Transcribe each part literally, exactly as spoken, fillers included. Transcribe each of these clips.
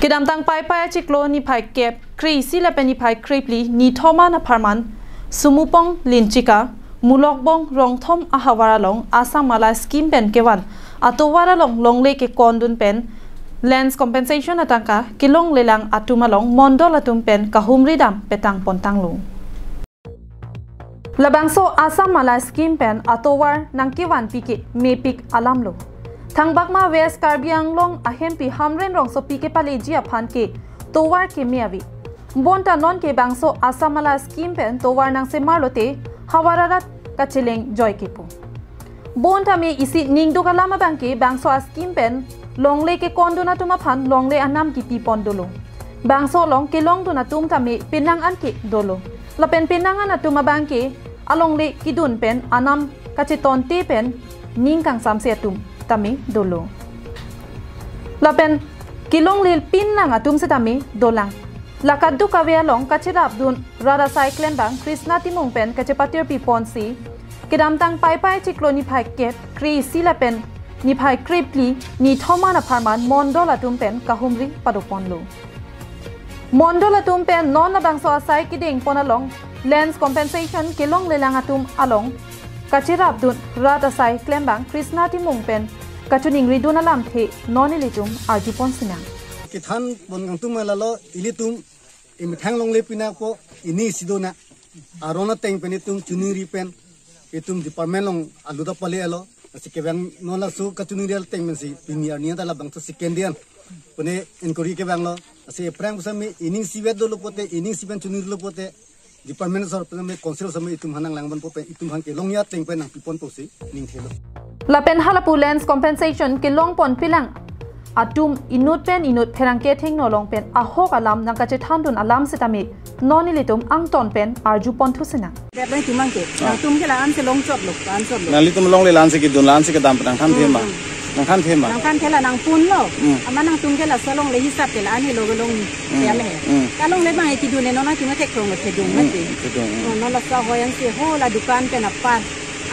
Kedamtang Paipai achiklo niphai kep kre-isi lapen niphai kre-phli nithom apharman Sumupong Linchika, Mulokbong Rongthom ahavar along Assam Mala scheme pen kevan atovar along longle kekondun pen lands compensation atangka kelonglelang atum along mondol atum pen kahumri dam petang pontanglo. Labangso Assam Mala scheme pen atovar nangkevanpi ke mepik alamlo. Thangbakma West Karbi Anglong ahempi Hamren Rongsopi kepaleji aphan ke tovar keme ave. Bonta non ke bangso Assam Mala scheme pen tovar nangsemarlote havar arat kacheleng joike pu. Bonta me isi ningduk alam abang ke bangso a scheme pen longle kekondun atum aphan longle anam kipipon dolo. Bangso along kelongdun atum tame penang an ke dolo. Lapen penang an atum abang ke alongle kidun pen anam kachetonte pen ning kangsamse atum tame dolo. Lapen kelongle pinang atum setame dolang. La kadokave along kacherapdun rat asai klembang Krishna Timung pen kachepatirpi ponsi kedamtang Paipai achiklo niphai kep kre-isi lapen niphai kre-phli nithom apharman mondol atum pen kahumri padoponlo. Mondol atum pen non labangso asai kedengpon along lands compensation kelonglelang atum along kacherapdun rat asai klembang Krishna Timung pen kachiningridun alamthe non ilitum arjupon sinang. Kethan bon kangtung ma lalo ilitum imethang longle pinangpo, ini sidona aron ateng pen itum chiningri pen itum department along aluta pale alo. Lasi kevang non laso kachiningri ateng pensi pini arni ta labangso second day an pune inquiry kevanglo. Lasi aphrang pusitame ining isivet dolo pote, ining isi pen chiningri lo pote, department asor pusitame council asor itum aphan nanglang ponpo pen itum aphan kelongji ateng pen nangpipon pusi ning thelo. Lapen halapu lands compensation kelongponpilang atum inut pen inut pherangke thengno along pen ahok alam nangkachethandun alam setame non ilitum angton pen arjupon thu sinang. Dep bai tumang ke. Ah. Nangtum ke la-an si longchotlo, la-an chotlo. Nanglitum longle la-an si kedun, la-an si kedam nangthanthe ma. Hmm. Nangthanthe ma. Nangthanthe la nangpunlo. Hmm. Amat nangtum ke laso longle hisap ke la-an helo kelong Hmm. ya le. Hmm. Kalongle abang ke kedun non atum ke theklong thedung Hmm. mati. Thedung, hmm. Oh, non laso ahoi ansi ho la dukan pen apar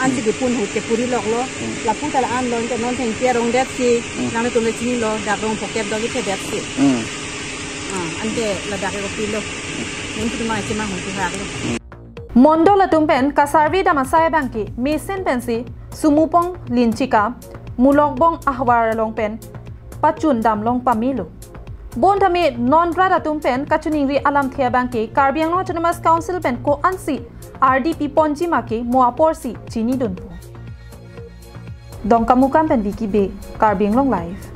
ansi Hmm. kepun ahut ke puri loklo. Hmm. Lapu ta la-an lo ke non thengpi arong detsi. Hmm. Nangtum le chinilo, dak rong pocket do ke thedetsi. Hmm. Ah, ante ladak ke kopilo. Hmm. Nangtum ma chima hung tu haklo. Hmm. Mondol atum pen ka-survey dam asai abang ke mesen pensi Sumupong Linchika, Mulokbong ahavar along pen pachun damlong pamelo. Bonta me non rat atum pen kachiningri alamthe abang ke Karbi Anglong Autonomous Council pen ko-ansi ardi piponji ma ke mo aporsi chinidunpo. Dongkamukam pen Vicky Bey, Karbi Anglong Live.